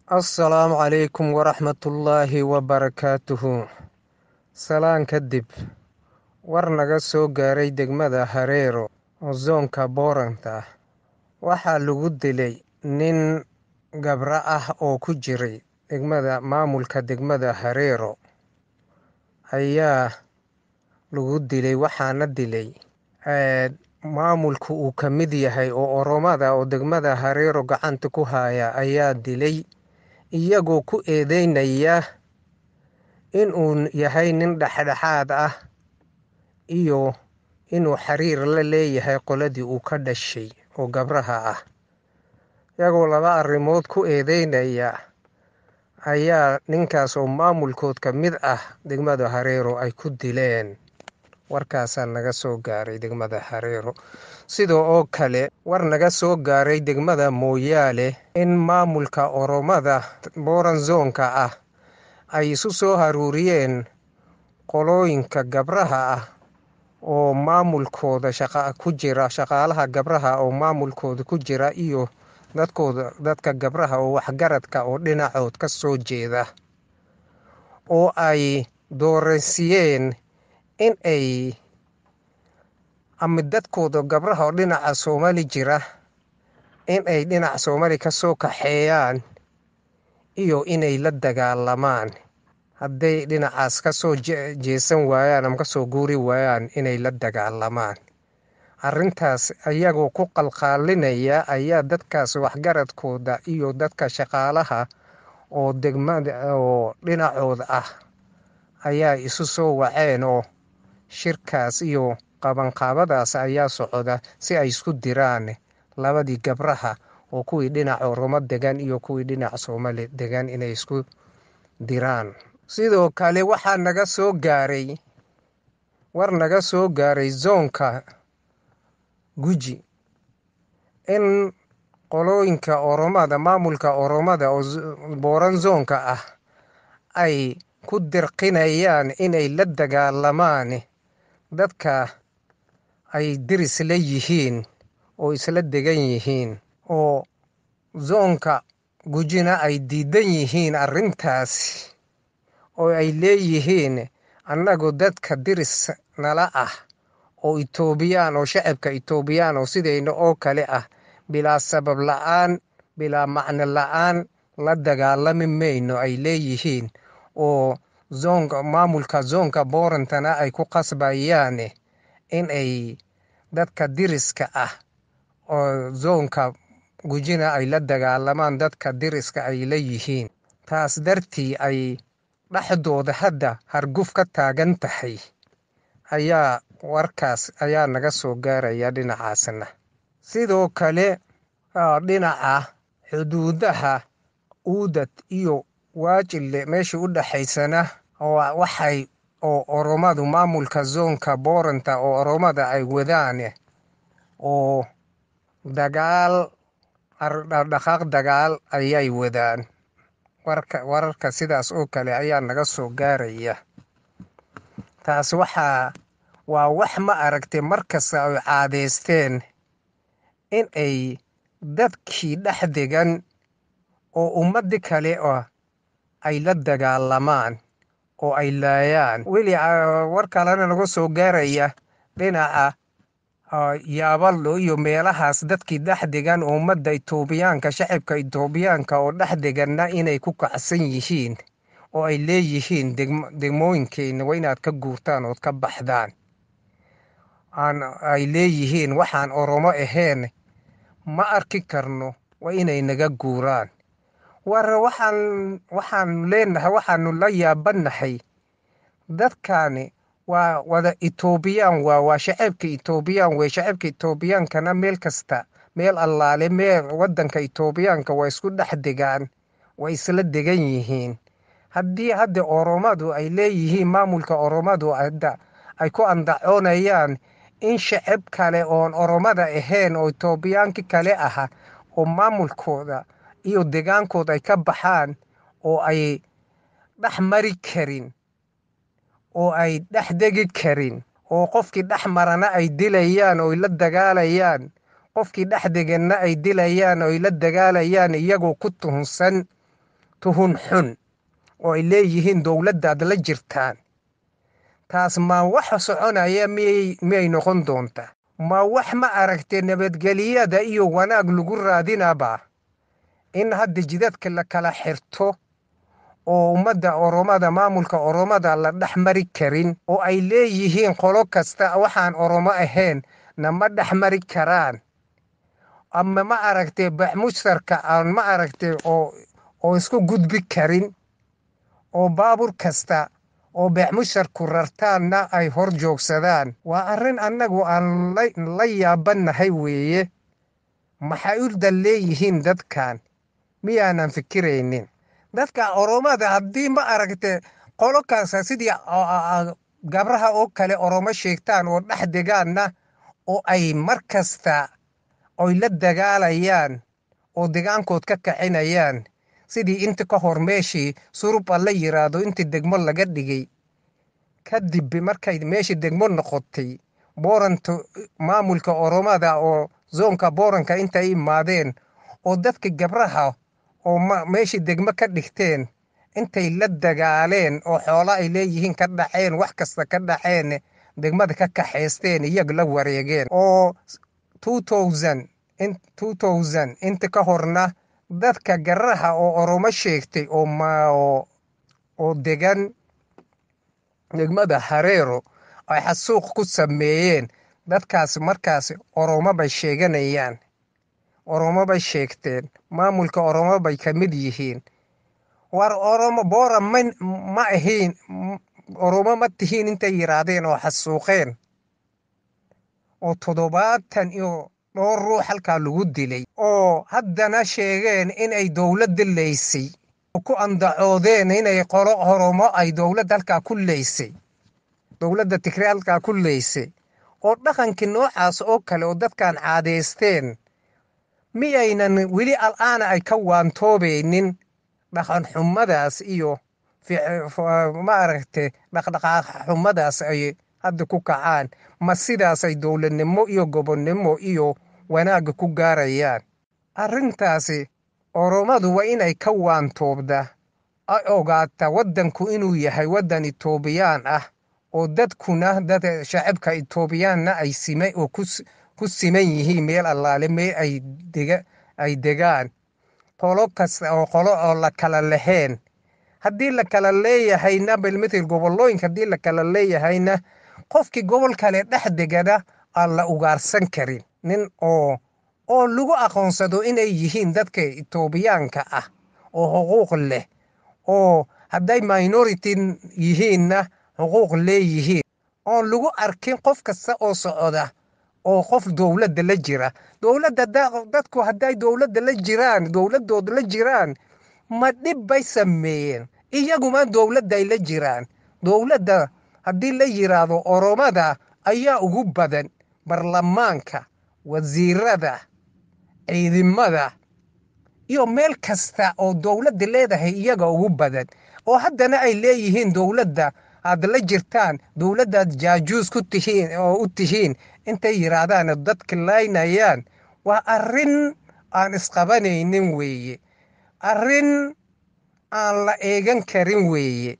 Assalaamu calaykum waraxmatullaahi wabarakaatuhu. Salaan kadib, war naga soo gaaray degmada Hareero oo zoonka Booranta ah, waxaa lagu dilay nin gabra ah oo ku jiray degmada. Maamulka degmada Hareero ayaa lagu dilay, waxaana dilay maamulka uu ka mid yahay oo Oromada oo degmada Hareero gacanta ku haya ayaa dilay, iyagoo ku eedeynaya inuu yahay nin dhexdhexaad ah iyo inuu xiriir la leeyahay qoladii uu ka dhashay oo gabraha ah. Iyagoo laba arrimood ku eedeynaya ayaa ninkaas oo maamulkood ka mid ah degmada Hareero ay ku dileen. Warkaasaa naga soo gaaray degmada Hareero. Sidoo oo kale, war naga soo gaaray degmada Mooyaale in maamulka Oromada Booran zoonka ah ay isu soo haruuriyeen qolooyinka gabraha ah oo maamulkooda shaqa ku jira, shaqaalaha gabraha oo maamulkooda ku jira iyo dadkooda, dadka gabraha oo waxgaradka oo dhinacood ka soo jeeda, oo ay dooransiiyeen in ay ama dadkooda gabraha oo dhinaca Soomaali jira in ay dhinaca Soomaali ka soo kaxeeyaan iyo inay la dagaalamaan, hadday dhinacaas ka soo jeesan waayaan ama kasoo guuri waayaan inay la dagaalamaan. Arrintaas ayagoo ku qalqaalinaya ayaa dadkaas waxgaradkooda iyo dadka shaqaalaha oo degmada oo dhinacooda ah ayaa isu soo waceen, oo shirkaas iyo qabanqaabadaas ayaa socda si ay isku diraan labadii gabraha oo kuwii dhinaca Oromo degan iyo kuwii dhinaca Soomaali degan inay isku diraan. Sidoo kale, waxaa naga soo gaaray war naga soo gaaray zoonka Guji in qolooyinka Oromada, maamulka Oromada oo Booran zoonka ah ay ku dirqinayaan inay la dagaalamaan dadka ay diris la yihiin oo isla degan yihiin, oo zoonka Gujina ay diidan yihiin arrintaas, oo ay leeyihiin annagu dadka diris nala ah oo Itoobiyaan oo shacabka Itoobiyaan oo sidayna oo kale ah bilaa sabab la'aan, bilaa macno la'aan la dagaalami mayno, ay leeyihiin, oo zoonka, maamulka zoonka Boorantana ay ku qasbayaan in ay dadka diriska ah oo zoonka Gujina ay la dagaalamaan dadka diriska ay la yihiin. Taas dartii ay dhexdooda hadda harguf ka taagan tahay ayaa warkaas ayaa naga soo gaaraya dhinacaasna. Sidoo kale, dhinaca xuduudaha Uudad iyo Waajille meesha u dhexaysana waxay oo Oromadu, maamulka zoonka Booranta oo Oromada ay wadaan oo dagaal, dhaqaaq dagaal ayay wadaan. Warka, wararka sidaas oo kale ayaa naga soo gaaraya. Taas waxaa waa wax ma aragtay markasta ay caadeysteen in ay dadkii dhex degan oo ummadii kale oo ay la dagaalamaan oo ay laayaan. Weli war kalena naga soo gaaraya dhinaca Yaaballo iyo meelahaas, dadkii dhex degan ummadda Itoobiyaanka, shacabka Itoobiyaanka oo dhex deganna inay ku kacsan yihiin oo ay leeyihiin degmooyinkeena waa inaad ka guurtaan ood ka baxdaan, aan ay leeyihiin waxaan Oromo ahayn ma arki karno, waa inay naga guuraan. War waxaan leenahay, waxaanu la yaabanahay dadkani waa wada Itoobiyaan, waa shacabka Itoobiyaan wey. Shacabka Itoobiyaankana meel kasta, meel allaale meel wadanka Itoobiyaanka waa isku dhex degaan, waa isla degan yihiin. Haddii hadda Oromadu ay leeyihiin, maamulka Oromadu hadda ay ku andacoonayaan in shacab kale oon Oromada ahayn oo Itoobiyaanki kale aha oo maamulkooda iyo degaankooda ay ka baxaan oo ay dhex mari karin oo ay dhex degi karin, oo qofkii dhex marana ay dilayaan oo ay la dagaalayaan, qofkii dhex deganna ay dilayaan oo ay la dagaalayaan, iyagoo ku tuhunsan Tuhun xun oo ay leeyihiin dowladdaad la jirtaan. Taas ma wax soconaya miyay noqon doontaa? Ma wax ma aragtay nabadgelyada iyo wanaag lagu raadinaba in hadda jidadka la kala xirto oo ummadda Oromada, maamulka Oromada la dhex mari karin, oo ay leeyihiin qolo kasta waxaan Oromo ahayn nama dhex mari karaan, ama ma aragtay baxmusharka aan ma aragtay oo isku gudbi karin, oo baabuur kasta oo beecmusharku rartaanna ay hor joogsadaan? Waa arrin annagu aan la yaabannahay weeye. Maxay u dan leeyihiin dadkan? Miyaanan fikiraynin dadka Oromada haddii ma aragte qolo kasta sidii gabraha oo kale Oromo sheegtaan oo dhex degaanna, oo ay mar kasta oy la dagaalayaan oo degaankood ka kacinayaan, sidii inta ka hor meeshii Suruba la yiraahdo intii degmo laga dhigay kadib, markay meeshii degmo noqotay, Booranta maamulka Oromada oo zoonka Booranka intay imaadeen oo dadka gabraha oo meeshii degmo ka dhigteen intay la dagaaleen oo xoola ay leeyihiin ka dhaceen, wax kasta ka dhaceen, degmada ka kaxaysteen, iyaga la wareegeen. Oo 2000 inta ka horna dadka garaha oo Oromo sheegtay oo degan degmada Hareero ay xasuuq ku sameeyeen. Dadkaas markaas Oromo bay sheeganayaan, Oromo bay sheegteen, maamulka Oromo bay ka mid yihiin. War Oromo Boora ma ahiin, Oromo ma tihiin intay yiraahdeen oo xasuuqeen oo 70 iyo dhowr ruux halkaa lagu dilay, oo haddana sheegeen inay dowladda leysay oo ku andacoodeen inay qolo Oromo ay dowladda halkaa ku leysay, dowladda Tigray halkaa ku leysay, oo dhaqankii noocaas oo kale oo dadkan caadeysteen, miyaynan weli al'aana ay ka waantoobaynin dhaqan xumadaas iyo ma aragtay dhaqdhaqaaq xumadaas ay hadda ku kacaan? Ma sidaasay dowladnimo iyo gobonnimo iyo wanaagga ku gaarayaan? Arrintaasi Oromadu waa inay ka waantoobda, ay ogaata waddanku inuu yahay waddan Itoobiyaan ah oo dadkuna dad shacabka Itoobiyaanna ay sima oo ku siman yihiin meel allaale meel ay degaan, qolo kasta oo qolo oo la kala lahayn. Haddii la kala leeyahayna, bilmithil gobolooyinka haddii la kala leeyahayna, qofkii gobol kale dhex degana aan la ugaarsan karin, nin oo lagu aqoonsado inay yihiin dadka Itoobiyaanka ah oo xuquuq leh, oo hadday minority yihiinna xuquuq leeyihiin, oon lagu arkin qof kasta oo socda oo qof dowladda la jira. Dowladda dadku hadday dowladda la jiraan, dowladooda la jiraan, ma dhib bay sameeyeen? Iyaguma dowladday la jiraan. Dowladda haddii la yiraahdo Oromada ayaa ugu badan baarlamaanka, wasiirada, ciidamada iyo meel kasta oo dowladda leedahay iyaga ugu badan, oo haddana ay leeyihiin dowladda aad la jirtaan, dowladdaad jaajuus ku tihiin oo u tihiin intay yiraahdaan dadka laynayaan. Waa arrin aan isqabanaynin weeye, arrin aan la eegan karin weeye.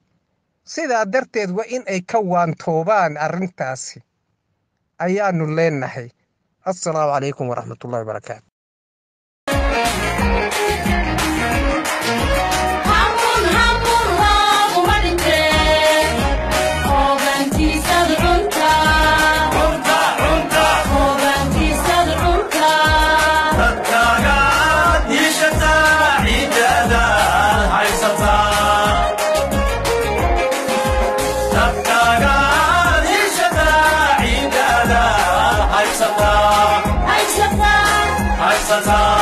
Sidaa darteed waa in ay ka waantoobaan arrintaasi ayaanu leenahay. Assalaamu calaykum waraxmatullahi wabarakaatu. Hamun hamun looguma dhintee, hoogaantiisad cunta, hoogaantiisad cunta. Dadkaagaad hiishataa, ciiddaadaad haysataa. Dadkaagaad hiishataa, ciiddaadaad haysataa. Haysataa. Haysataa.